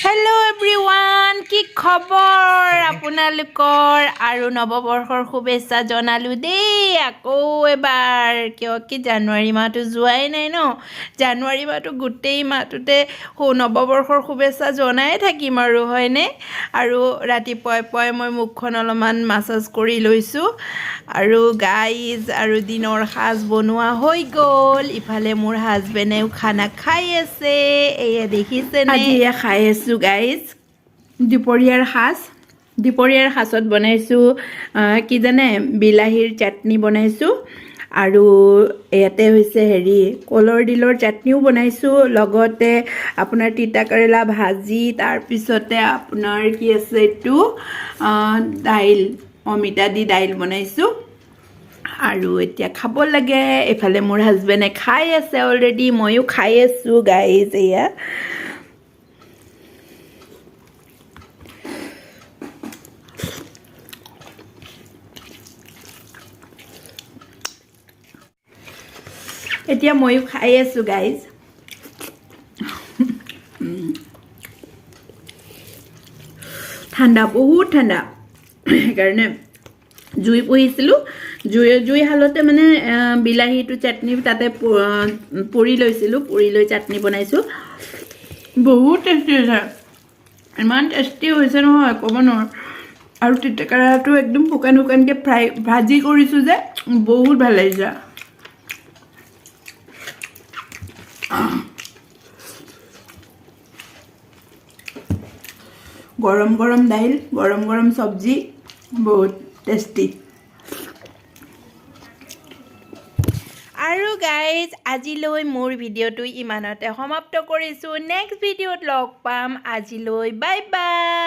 Hello' everyone, কি খবৰ আপোনালোকৰ? আৰু নৱবৰ্ষৰ শুভেচ্ছা জনালোঁ দেই আকৌ এবাৰ। কিয় কি জানুৱাৰী মাহটো যোৱাই নাই ন? জানুৱাৰী মাহটো গোটেই মাহটোতে নৱবৰ্ষৰ শুভেচ্ছা জনাই থাকিম আৰু, হয়নে? আৰু ৰাতিপুৱাই পুৱাই মই মুখখন অলপমান মাছাজ কৰি লৈছোঁ। আৰু গাইজ, আৰু দিনৰ সাজ বনোৱা হৈ গ'ল। ইফালে মোৰ হাজবেণ্ডেও খানা খাই আছে, এয়া দেখিছেনে? আজি এয়া খাই আছোঁ গাইজ দুপৰীয়াৰ সাজ। দুপৰীয়াৰ সাজত বনাইছোঁ কি জানে? বিলাহীৰ চাটনি বনাইছোঁ আৰু ইয়াতে হৈছে হেৰি কলৰ ডিলৰ চাটনিও বনাইছোঁ, লগতে আপোনাৰ তিতা কেৰেলা ভাজি, তাৰপিছতে আপোনাৰ কি আছে এইটো দাইল, অমিতা দি দাইল বনাইছোঁ। আৰু এতিয়া খাব লাগে। এইফালে মোৰ হাজবেণ্ডে খাই আছে অলৰেডি, ময়ো খাই আছোঁ গাইজ এয়া। এতিয়া ময়ো খাই আছোঁ গাইজ। ঠাণ্ডা, বহুত ঠাণ্ডা, সেইকাৰণে জুই পুহিছিলোঁ। জুই শালতে মানে বিলাহীটো চাটনি তাতে পুৰি লৈছিলোঁ, পুৰি লৈ চাটনি বনাইছোঁ। বহুত টেষ্টি হৈছে, ইমান টেষ্টি হৈছে নহয়, ক'ব নোৱাৰোঁ। আৰু তিতাকেৰেলাটো একদম শুকান শুকানকৈ ফ্ৰাই ভাজি কৰিছোঁ যে, বহুত ভাল লাগিছে। গৰম গৰম দাইল, গৰম গৰম চব্জি, বহুত টেষ্টি। আৰু গাইজ, আজিলৈ মোৰ ভিডিঅ'টো ইমানতে সমাপ্ত কৰিছোঁ। নেক্সট ভিডিঅ'ত লগ পাম। আজিলৈ বাই বাই।